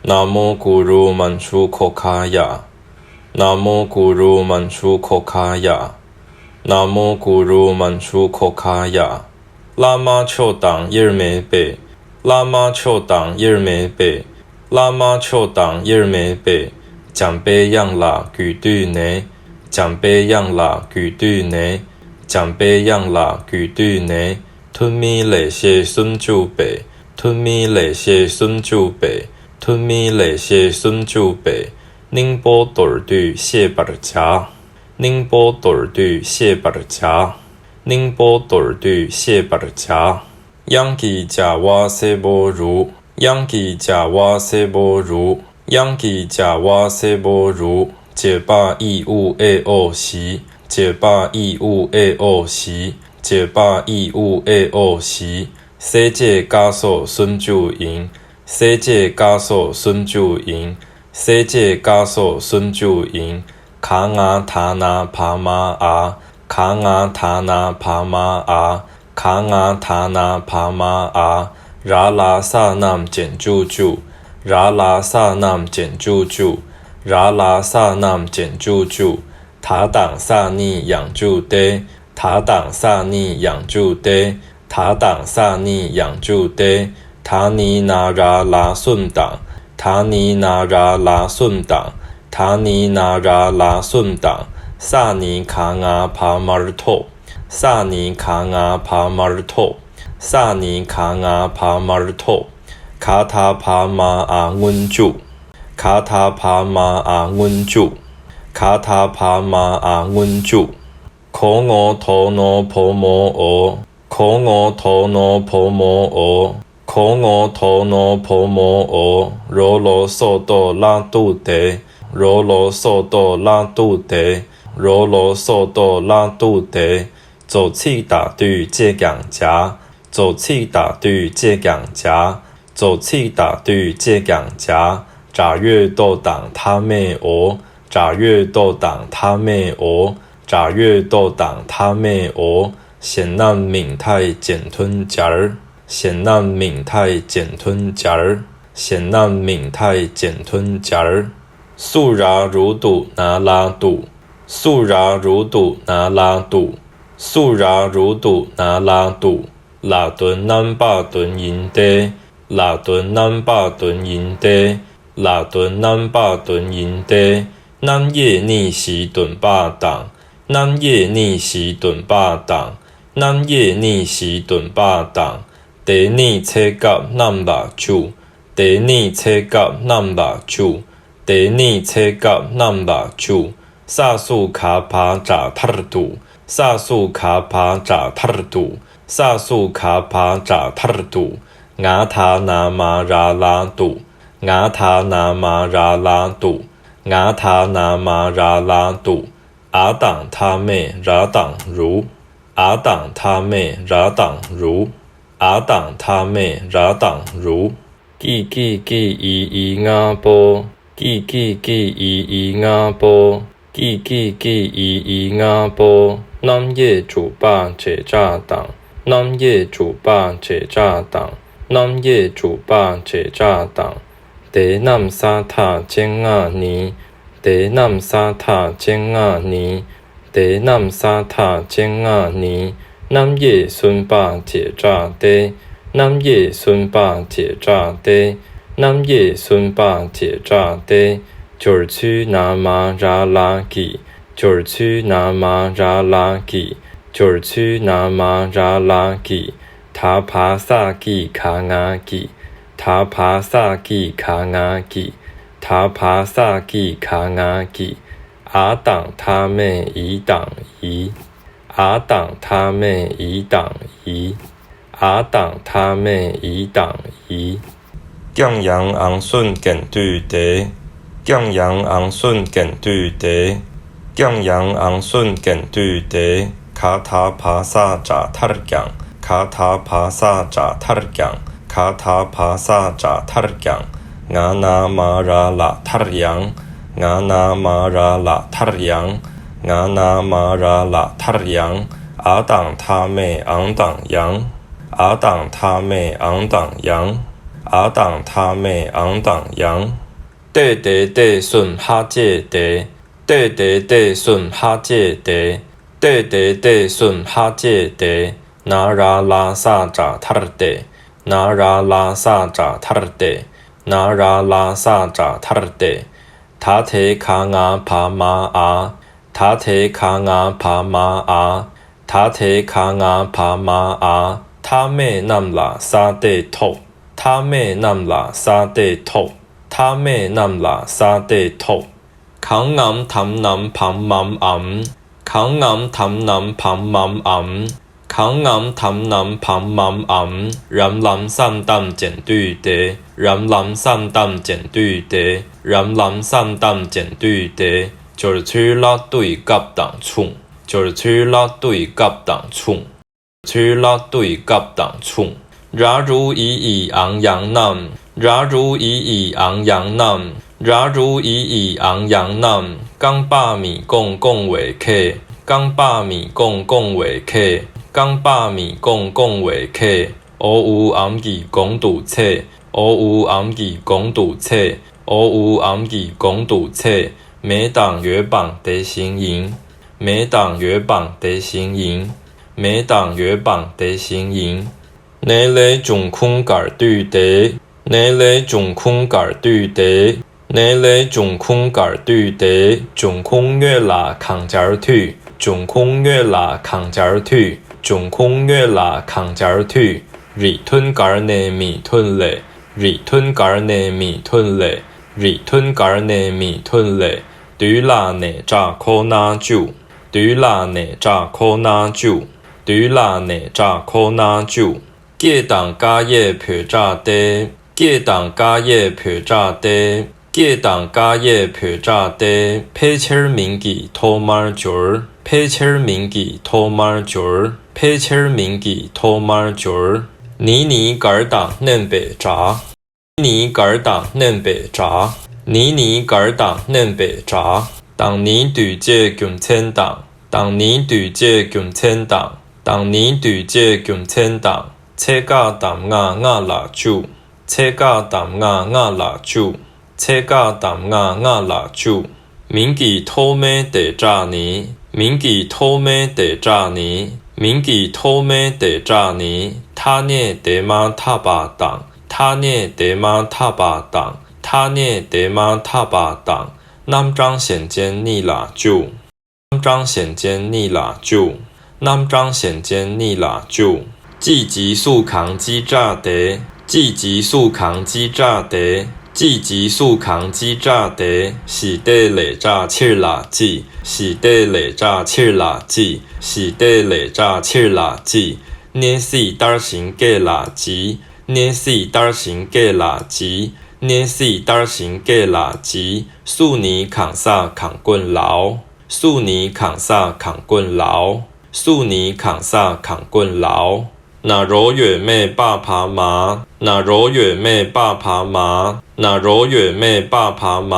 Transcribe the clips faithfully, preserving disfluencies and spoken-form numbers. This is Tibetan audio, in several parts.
Namo Guru Manchukhokkhāya. Namo Guru Manchukhokkhāya. Namo Guru Manchukhokkhāya. བླ་མ་མཆོག་དང་དབྱེར་མེད་པའི། བླ་མ་མཆོག་དང་དབྱེར་མེད་པའི། བླ་མ་མཆོག་དང་དབྱེར་མེད་པའི། འཇམ་པའི་དབྱངས་ལ་གུས་བཏུད་ནས། འཇམ་པའི་དབྱངས་ལ་གུས་བཏུད་ནས། འཇམ་པའི་དབྱངས་ལ་གུས་བཏུད་ནས། ཐུན་མིན་ལེགས་བཤད་སུམ་ཅུ་པའི། ཐུན་མིན་ལེགས་བཤད་སུམ་ཅུ་པའི། ཐུན་མིན་ལེགས་བཤད་སུམ་ཅུ་པའི། སྙིང་པོ་མདོར་བསྡུས་བཤད་པར་བྱ། སྙིང་པོ་མདོར་བསྡུས་བཤད་པར་བྱ། སྙིང་པོ་མདོར་བསྡུས་བཤད་པར་བྱ། དབྱངས་ཀྱི་བྱ་བ་གསལ་པོ་རུ། དབྱངས་ཀྱི་བྱ་བ་གསལ་པོ་རུ། དབྱངས་ཀྱི་བྱ་བ་གསལ་པོ་རུ། བྱེད་པ་ཨི་ཨུ་ཨེ་ཨོ་བཞི། བྱེད་པ་ཨི་ཨུ་ཨེ་ཨོ་བཞི། བྱེད་པ་ཨི་ཨུ་ཨེ་ཨོ་བཞི། གསལ་བྱེད་ཀ་སོགས་སུམ་ཅུ་ཡིན། གསལ་བྱེད་ཀ་སོགས་སུམ་ཅུ་ཡིན། གསལ་བྱེད་ཀ་སོགས་སུམ་ཅུ་ཡིན། ག་ང་ད་ན་བ་མ་འ། ག་ང་ད་ན་བ་མ་འ། ག་ང་ད་ན་བ་མ་འ། ར་ལ་ས་རྣམས་རྗེས་འཇུག་བཅུ། ར་ལ་ས་རྣམས་རྗེས་འཇུག་བཅུ། ར་ལ་ས་རྣམས་རྗེས་འཇུག་བཅུ། ད་དང་ས་ནི་ཡང་འཇུག་སྟེ། ད་དང་ས་ནི་ཡང་འཇུག་སྟེ། ད་དང་ས་ནི་ཡང་འཇུག་སྟེ། ད་ནི་ན་ར་ལ་གསུམ་དང་། ད་ནི་ན་ར་ལ་གསུམ་དང་། ད་ནི་ན་ར་ལ་གསུམ་དང་། ས་ནི་ག་ང་བ་མར་ཐོགས། ས་ནི་ག་ང་བ་མར་ཐོགས། ས་ནི་ག་ང་བ་མར་ཐོགས། ག་ད་བ་མ་འ་སྔོན་འཇུག། ག་ད་བ་མ་འ་སྔོན་འཇུག། ག་ད་བ་མ་འ་སྔོན་འཇུག། གོ་ངོ་དོ་ནོ་བོ་མོ་འོ། གོ་ངོ་དོ་ནོ་བོ་མོ་འོ། གོ་ངོ་དོ་ནོ་བོ་མོ་འོ། རོ་ལོ་སོ་ཏོ་ལ་ཏུ་ཏེ། རོ་ལོ་སོ་ཏོ་ལ་ཏུ་ཏེ། རོ་ལོ་སོ་ཏོ་ལ་ཏུ་ཏེ། རྫོགས་ཚིག་དག་སྡུད་ཅེས་ཀྱང་བྱ། རྫོགས་ཚིག་དག་སྡུད་ཅེས་ཀྱང་བྱ། རྫོགས་ཚིག་དག་སྡུད་ཅེས་ཀྱང་བྱ། སྒྲ་ཡོད་ཏོ་དང་མཐའ་མེད་འོ། སྒྲ་ཡོད་ཏོ་དང་མཐའ་མེད་འོ། སྒྲ་ཡོད་ཏོ་དང་མཐའ་མེད་འོ། གཞན་རྣམས་མིང་མཐའི་རྗེས་མཐུན་སྦྱར། གཞན་རྣམས་མིང་མཐའི་རྗེས་མཐུན་སྦྱར། གཞན་རྣམས་མིང་མཐའི་རྗེས་མཐུན་སྦྱར། སུ་ར་རུ་ཏུ་ན་ལ་ཏུ། སུ་ར་རུ་ཏུ་ན་ལ་ཏུ། སུ་ར་རུ་ཏུ་ན་ལ་ཏུ། ལ་དོན་རྣམ་པ་དོན་ཡིན་ཏེ། ལ་དོན་རྣམ་པ་དོན་ཡིན་ཏེ། ལ་དོན་རྣམ་པ་དོན་ཡིན་ཏེ། རྣམ་དབྱེ་གཉིས་བཞིའི་སྡོམ་པ་དང་། རྣམ་དབྱེ་གཉིས་བཞིའི་སྡོམ་པ་དང་། རྣམ་དབྱེ་གཉིས་བཞིའི་སྡོམ་པ་དང་། དེ་ནི་ཚེ་སྐབས་རྣམས་ལ་འཇུག། དེ་ནི་ཚེ་སྐབས་རྣམས་ལ་འཇུག། དེ་ནི་ཚེ་སྐབས་རྣམས་ལ་འཇུག། ས་སུ་ག་བ་དྲག་མཐར་ཏུ། ས་སུ་ག་བ་དྲག་མཐར་ཏུ། ས་སུ་ག་བ་དྲག་མཐར་ཏུ། ང་ད་ན་མ་ར་ལ་ཏུ། ང་ད་ན་མ་ར་ལ་ཏུ། ང་ད་ན་མ་ར་ལ་ཏུ། འ་དང་མཐའ་མེད་ར་དང་རུ། འ་དང་མཐའ་མེད་ར་དང་རུ། འ་དང་མཐའ་མེད་ར་དང་རུ། ཀི་ཀི་ཀི་ཨི་ཨི་ལྔ་པོ། ཀི་ཀི་ཀི་ཨི་ཨི་ལྔ་པོ། ཀི་ཀི་ཀི་ཨི་ཨི་ལྔ་པོ། རྣམ་དབྱེ་དྲུག་པ་བྱེ་བྲག་དང་། རྣམ་དབྱེ་དྲུག་པ་བྱེ་བྲག་དང་། རྣམ་དབྱེ་དྲུག་པ་བྱེ་བྲག་དང་། དེ་རྣམས་ས་མཐའ་ཅན་ལྔ་ནི། དེ་རྣམས་ས་མཐའ་ཅན་ལྔ་ནི། དེ་རྣམས་ས་མཐའ་ཅན་ལྔ་ནི། རྣམ་དབྱེ་གསུམ་པ་བྱེ་བྲག་སྟེ། རྣམ་དབྱེ་གསུམ་པ་བྱེ་བྲག་སྟེ། རྣམ་དབྱེ་གསུམ་པ་བྱེ་བྲག་སྟེ། སྦྱོར་ཚུལ་ན་མ་ར་ལ་ཀི། སྦྱོར་ཚུལ་ན་མ་ར་ལ་ཀི། སྦྱོར་ཚུལ་ན་མ་ར་ལ་ཀི། ད་བ་ས་ཀི་ག་ང་ཀི། ད་བ་ས་ཀི་ག་ང་ཀི། ད་བ་ས་ཀི་ག་ང་ཀི། འ་དང་མཐའ་མེད་འི་དང་འི། འ་དང་མཐའ་མེད་འི་དང་འི། འ་དང་མཐའ་མེད་འི་དང་འི། ཀྱང་ཡང་འང་སོན་གན་ཏུས་ཏེ། ཀྱང་ཡང་འང་སོན་གན་ཏུས་ཏེ། ཀྱང་ཡང་འང་སོན་གན་ཏུས་ཏེ། ག་ད་བ་ས་དྲག་མཐར་ཀྱང་། ག་ད་བ་ས་དྲག་མཐར་ཀྱང་། ག་ད་བ་ས་དྲག་མཐར་ཀྱང་། ང་ན་མ་ར་ལ་མཐར་ཡང་། ང་ན་མ་ར་ལ་མཐར་ཡང་། ང་ན་མ་ར་ལ་མཐར་ཡང་། འ་དང་མཐའ་མེད་འང་དང་ཡང་། འ་དང་མཐའ་མེད་འང་དང་ཡང་། ཨ་དང་མཐའ་མེད་ཨང་དང་ཡང་། ཏེ་ཏེ་ཏེ་སུན་ཧ་ཅེ་ཏེ། ཏེ་ཏེ་ཏེ་སུན་ཧ་ཅེ་ཏེ། ཏེ་ཏེ་ཏེ་སུན་ཧ་ཅེ་ཏེ། ན་ར་ལ་ས་ཏྲ་ཐར་ཏེ། ན་ར་ལ་ས་ཏྲ་ཐར་ཏེ། ན་ར་ལ་ས་ཏྲ་ཐར་ཏེ། ད་ཐེ་ཁ་ང་བ་མ་ཨ། ད་ཐེ་ཁ་ང་བ་མ་ཨ། ད་ཐེ་ཁ་ང་བ་མ་ཨ། མཐའ་མེད་གནམ་ལ་ས་ཏེ་ཐོག་མཐའ་མེད་གནམ་ལ་ས་ཏེ་ཐོག་མཐའ་མེད་གནམ་ལ་ས་ཏེ་ཐོག་གང་ངམ་དམ་ནམ་བམ་མམ་ཨམ། གང་ངམ་དམ་ནམ་བམ་མམ་ཨམ། གང་ངམ་དམ་ནམ་བམ་མམ་ཨམ། རམ་ལམ་སམ་ཏམ་ཅན་ཏུས་ཏེ། རམ་ལམ་སམ་ཏམ་ཅན་ཏུས་ཏེ། རམ་ལམ་སམ་ཏམ་ཅན་ཏུས་ཏེ། སྦྱོར་ཚུལ་ལ་ལྟོས་སྐབས་དང་མཚུངས། སྦྱོར་ཚུལ་ལ་ལྟོས་སྐབས་དང་མཚུངས། ཚུལ་ལ་ལྟོས་སྐབས་དང་མཚུངས། ར་རུ་ཨི་ཨི་ཨང་ཡང་ནམ། ར་རུ་ཨི་ཨི་ཨང་ཡང་ནམ། ར་རུ་ཨི་ཨི་ཨང་ཡང་ནམ། རྐང་པ་མི་ཀོང་ཀོང་བའི་ཁེ། རྐང་པ་མི་ཀོང་ཀོང་བའི་ཁེ། རྐང་པ་མི་ཀོང་ཀོང་བའི་ཁེ། འོ་འུ་ཨམ་གྱི་གོང་དུ་ཚེ། འོ་འུ་ཨམ་གྱི་གོང་དུ་ཚེ། འོ་འུ་ཨམ་གྱི་གོང་དུ་ཚེ། མེད་དང་ཡོད་པའང་དེ་བཞིན་ཡིན། མེད་དང་ཡོད་པའང་དེ་བཞིན་ཡིན། མེད་དང་ཡོད་པའང་དེ་བཞིན་ཡིན། ནེ་ལེ་འབྱུང་ཁུངས་གར་ཏུས་ཏེ། ནེ་ལེ་འབྱུང་ཁུངས་གར་ཏུས་ཏེ། ནེ་ལེ་འབྱུང་ཁུངས་གར་ཏུས་ཏེ། འབྱུང་ཁུངས་དངོས་ལ་གང་སྦྱར་ཐུས། འབྱུང་ཁུངས་དངོས་ལ་གང་སྦྱར་ཐུས། འབྱུང་ཁུངས་དངོས་ལ་གང་སྦྱར་ཐུས། རིགས་མཐུན་གར་ནས་མི་མཐུན་ལས། རིགས་མཐུན་གར་ནས་མི་མཐུན་ལས། རིགས་མཐུན་གར་ནས་མི་མཐུན་ལས། དུས་ལ་ནས་ཏྲ་ཁོ་ན་བཅུ། དུས་ལ་ནས་ཏྲ་ཁོ་ན་བཅུ། དུས་ལ་ནས་ཏྲ་ཁོ་ན་བཅུ། སྐྱེ་དང་ཀ་ཡེ་བོད་ཏྲ་སྟེ། སྐྱེ་དང་ཀ་ཡེ་བོད་ཏྲ་སྟེ། སྐྱེ་དང་ཀ་ཡེ་བོད་ཏྲ་སྟེ། ཕལ་ཆེར་མིང་གི་ཐོག་མར་སྦྱོར། ཕལ་ཆེར་མིང་གི་ཐོག་མར་སྦྱོར། ཕལ་ཆེར་མིང་གི་ཐོག་མར་སྦྱོར། ནི་ནི་གར་དང་བརྣན་པའི་སྒྲ། ནི་གར་དང་བརྣན་པའི་སྒྲ། ནི་ནི་གར་དང་བརྣན་པའི་སྒྲ། དང་ནི་དུས་བཅད་རྒྱུ་མཚན་དང་། དང་ནི་དུས་བཅད་རྒྱུ་མཚན་དང་། དང་ནི་དུས་བཅད་རྒྱུ་མཚན་དང་། ཚེ་ཀ་དམ་ང་ང་ལ་བཅུ། ཚེ་ཀ་དམ་ང་ང་ལ་བཅུ། ཚེ་ཀ་དམ་ང་ང་ལ་བཅུ། མིང་གི་ཐོག་མའི་དེ་སྒྲ་ནི། མིང་གི་ཐོག་མའི་དེ་སྒྲ་ནི། མིང་གི་ཐོག་མའི་དེ་སྒྲ་ནི། ཐ་སྙད་དེ་མ་ཐག་པ་དང་། ཐ་སྙད་དེ་མ་ཐག་པ་དང་། ཐ་སྙད་དེ་མ་ཐག་པ་དང་། རྣམ་གྲངས་གཞན་ཅན་གཉིས་ལ་བཅུ། རྣམ་གྲངས་གཞན་ཅན་གཉིས་ལ་བཅུ། རྣམ་གྲངས་གཞན་ཅན་གཉིས་ལ་བཅུ། ཅི་ཇི་སུ་གང་ཅི་ཏྲ་སྟེ། ཅི་ཇི་སུ་གང་ཅི་ཏྲ་སྟེ། ཅི་ཇི་སུ་གང་ཅི་ཏྲ་སྟེ། ཞི་སྟེ་ལས་ཏྲ་ཕྱིར་ལ་ཅི། ཞི་སྟེ་ལས་ཏྲ་ཕྱིར་ལ་ཅི། ཞི་སྟེ་ལས་ཏྲ་ཕྱིར་ལ་ཅི། ནེ་སྲིད་ལྟར་ཞིང་སྐྱེ་ལ་ཇི། ནེ་སྲིད་ལྟར་ཞིང་སྐྱེ་ལ་ཇི། ནེ་སྲིད་ལྟར་ཞིང་སྐྱེ་ལ་ཇི། སུ་ནི་གང་ཟག་གང་ཀུན་ལའོ། སུ་ནི་གང་ཟག་གང་ཀུན་ལའོ། སུ་ནི་གང་ཟག་གང་ཀུན་ལའོ། ན་རོ་ཡོད་མེད་པ་བ་མ། ན་རོ་ཡོད་མེད་པ་བ་མ། ན་རོ་ཡོད་མེད་པ་བ་མ།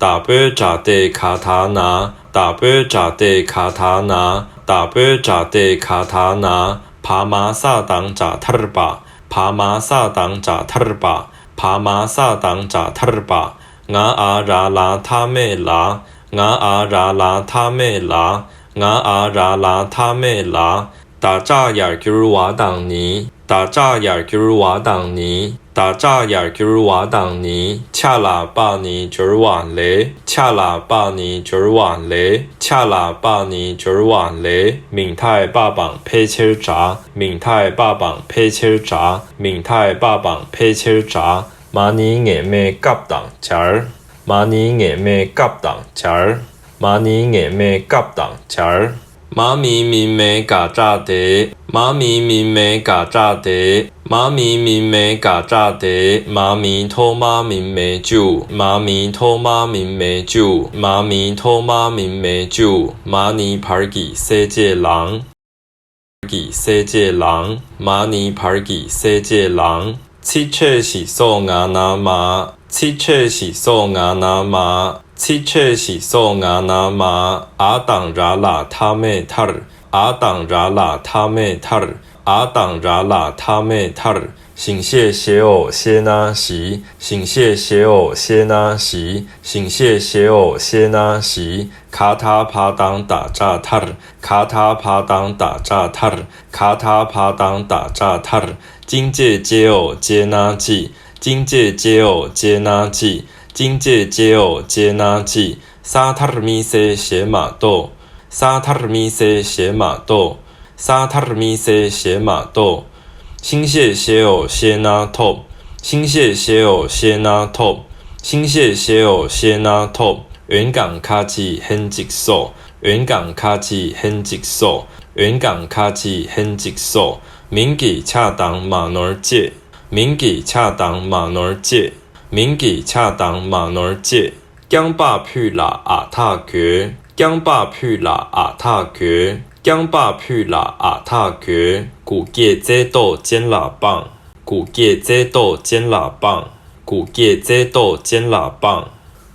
བདག་པོའི་སྒྲ་སྟེ་ག་ད་ན། བདག་པོའི་སྒྲ་སྟེ་ག་ད་ན། བདག་པོའི་སྒྲ་སྟེ་ག་ད་ན། བ་མ་ས་དང་སྒྲ་ཐར་པ། བ་མ་ས་དང་སྒྲ་ཐར་པ། བ་མ་ས་དང་སྒྲ་ཐར་པ། ང་ཨ་ར་ལ་མཐའ་མེད་ལ། ང་ཨ་ར་ལ་མཐའ་མེད་ལ། ང་ཨ་ར་ལ་མཐའ་མེད་ལ། ད་ཅག་ཡར་གྱུར་བ་དང་ནི། ད་ཅག་ཡར་གྱུར་བ་དང་ནི། ད་ཅག་ཡར་གྱུར་བ་དང་ནི། ཆ་ལ་པ་ནི་སྦྱོར་བ་ལས། ཆ་ལ་པ་ནི་སྦྱོར་བ་ལས། ཆ་ལ་པ་ནི་སྦྱོར་བ་ལས། མིང་མཐའི་པ་བའང་ཕལ་ཆེར་སྒྲ། མིང་མཐའི་པ་བའང་ཕལ་ཆེར་སྒྲ། མིང་མཐའི་པ་བའང་ཕལ་ཆེར་སྒྲ། མ་ནི་ངེས་མེད་སྐབས་དང་སྦྱར། མ་ནི་ངེས་མེད་སྐབས་དང་སྦྱར། མ་ནི་ངེས་མེད་སྐབས་དང་སྦྱར། མ་མི་མིན་མེད་ག་ཏྲ་སྟེ། མ་མི་མིན་མེད་ག་ཏྲ་སྟེ། མ་མི་མིན་མེད་ག་ཏྲ་སྟེ། མ་མི་ཐོག་མ་མིན་མེད་བཅུ། མ་མི་ཐོག་མ་མིན་མེད་བཅུ། མ་མི་ཐོག་མ་མིན་མེད་བཅུ། མ་ནི་བར་གྱི་གསལ་བྱེད་ལའང་། བར་གྱི་གསལ་བྱེད་ལའང་། མ་ནི་བར་གྱི་གསལ་བྱེད་ལའང་། ཚིག་ཕྲད་བཞི་སོགས་ང་ན་མ། ཚིག་ཕྲད་བཞི་སོགས་ང་ན་མ། ཚིག་ཕྲད་བཞི་སོགས་ང་ན་མ། ཨ་དང་ར་ལ་མཐའ་མེད་མཐར། ཨ་དང་ར་ལ་མཐའ་མེད་མཐར། ཨ་དང་ར་ལ་མཐའ་མེད་མཐར། ཞིང་གཤེགས་ཞེའོ་ཤེ་ན་ཞི། ཞིང་གཤེགས་ཞེའོ་ཤེ་ན་ཞི། ཞིང་གཤེགས་ཞེའོ་ཤེ་ན་ཞི། ག་ད་བ་དང་ད་ཏྲ་དྷར། ག་ད་བ་དང་ད་ཏྲ་དྷར། ག་ད་བ་དང་ད་ཏྲ་དྷར། ཅིང་ཅེ་ཅེའོ་ཅེ་ན་ཅི། ཅིང་ཅེ་ཅེའོ་ཅེ་ན་ཅི། ཅིང་ཅེ་ཅེའོ་ཅེ་ན་ཅི། ས་དྷར་མི་སེ་ཞེ་མ་ཏོ། ས་དྷར་མི་སེ་ཞེ་མ་ཏོ། ས་དྷར་མི་སེ་ཞེ་མ་ཏོ། ཤིང་གཤེགས་ཞེའོ་ཤེ་ན་ཐོབ། ཤིང་གཤེགས་ཞེའོ་ཤེ་ན་ཐོབ། ཤིང་གཤེགས་ཞེའོ་ཤེ་ན་ཐོབ། འོན་ཀྱང་ཁ་ཅིག་ལྷན་ཅིག་སོ། འོན་ཀྱང་ཁ་ཅིག་ལྷན་ཅིག་སོ། འོན་ཀྱང་ཁ་ཅིག་ལྷན་ཅིག་སོ། མིང་གི་ཆ་དང་མ་ནོར་བཅས། མིང་གི་ཆ་དང་མ་ནོར་བཅས། མིང་གི་ཆ་དང་མ་ནོར་བཅས། རྐྱང་པ་ཕུད་ལ་ཨ་ཐ་གོས། རྐྱང་པ་ཕུད་ལ་ཨ་ཐ་གོས། རྐྱང་པ་ཕུད་ལ་ཨ་ཐ་གོས། གུག་སྐྱེད་རྩེ་ཏོག་ཅན་ལ་སྤང་། གུག་སྐྱེད་རྩེ་ཏོག་ཅན་ལ་སྤང་། གུག་སྐྱེད་རྩེ་ཏོག་ཅན་ལ་སྤང་།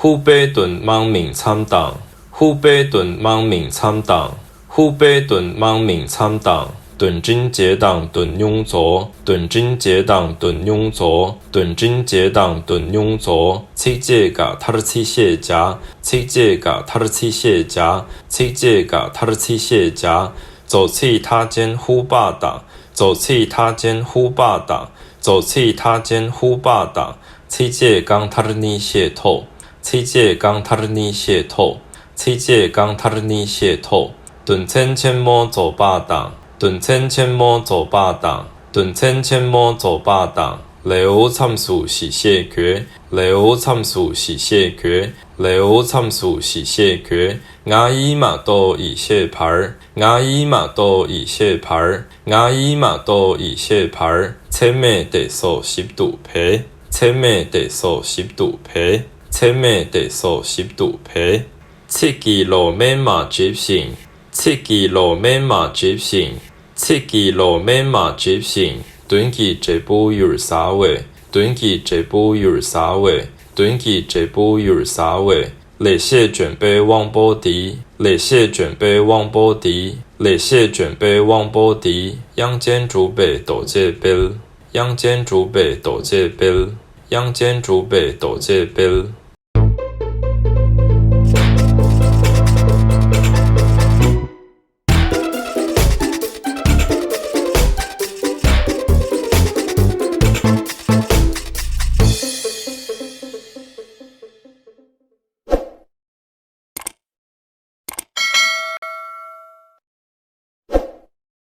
ཧཱུྃ་པའི་བདུད་དམག་མིང་མཚམས་དང་། ཧཱུྃ་པའི་བདུད་དམག་མིང་མཚམས་དང་། ཧཱུྃ་པའི་བདུད་དམག་མིང་མཚམས་དང་། བདུད་འདྲེན་བྱེད་དང་བདུད་དབྱུང་རྫོགས། བདུད་འདྲེན་བྱེད་དང་བདུད་དབྱུང་རྫོགས། བདུད་འདྲེན་བྱེད་དང་བདུད་དབྱུང་རྫོགས། ཚིགས་བཅད་ག་མཐར་ཚིག་ཤད་བྱ། ཚིགས་བཅད་ག་མཐར་ཚིག་ཤད་བྱ། ཚིགས་བཅད་ག་མཐར་ཚིག་ཤད་བྱ། རྫོགས་ཚིག་མཐའ་ཅན་ཧཱུྃ་པ་དང་། རྫོགས་ཚིག་མཐའ་ཅན་ཧཱུྃ་པ་དང་། རྫོགས་ཚིག་མཐའ་ཅན་ཧཱུྃ་པ་དང་། ཚིགས་བཅད་གང་མཐར་ནི་ཤད་ཐོབ། ཚིགས་བཅད་གང་མཐར་ནི་ཤད་ཐོབ། ཚིགས་བཅད་གང་མཐར་ནི་ཤད་ཐོབ། དོན་ཚན་ཆེན་མོ་རྫོགས་པ་དང་། དོན་ཚན་ཆེན་མོ་རྫོགས་པ་དང་། དོན་ཚན་ཆེན་མོ་རྫོགས་པ་དང་། ལེའུ་མཚམས་སུ་ཞི་ཤད་གོས། ལེའུ་མཚམས་སུ་ཞི་ཤད་གོས། ལེའུ་མཚམས་སུ་ཞི་ཤད་གོས། ང་ཡི་མ་ཏོ་ཡི་ཤེས་བར། ང་ཡི་མ་ཏོ་ཡི་ཤེས་བར། ང་ཡི་མ་ཏོ་ཡི་ཤེས་བར། ཚད་མེད་དེ་སོགས་ཞིབ་ཏུ་འབད། ཚད་མེད་དེ་སོགས་ཞིབ་ཏུ་འབད། ཚད་མེད་དེ་སོགས་ཞིབ་ཏུ་འབད། ཚིག་གི་ལོག་མེད་མ་བསྒྲིབས་ཤིང་། ཚིག་གི་ལོག་མེད་མ་བསྒྲིབས་ཤིང་། ཚིག་གི་ལོག་མེད་མ་བསྒྲིབས་ཤིང་། དོན་གྱི་འབྲས་བུ་ཡུལ་ཟ་བས། དོན་གྱི་འབྲས་བུ་ཡུལ་ཟ་བས། དོན་གྱི་འབྲས་བུ་ཡུལ་ཟ་བས། ལེགས་བཤད་ལྗོན་པའི་དབང་པོ་འདི། ལེགས་བཤད་ལྗོན་པའི་དབང་པོ་འདི། ལེགས་བཤད་ལྗོན་པའི་དབང་པོ་འདི། དབྱངས་ཅན་གྲུབ་པའི་རྡོ་རྗེ་དཔལ། དབྱངས་ཅན་གྲུབ་པའི་རྡོ་རྗེ་དཔལ། དབྱངས་ཅན་གྲུབ་པའི་རྡོ་རྗེ་དཔལ།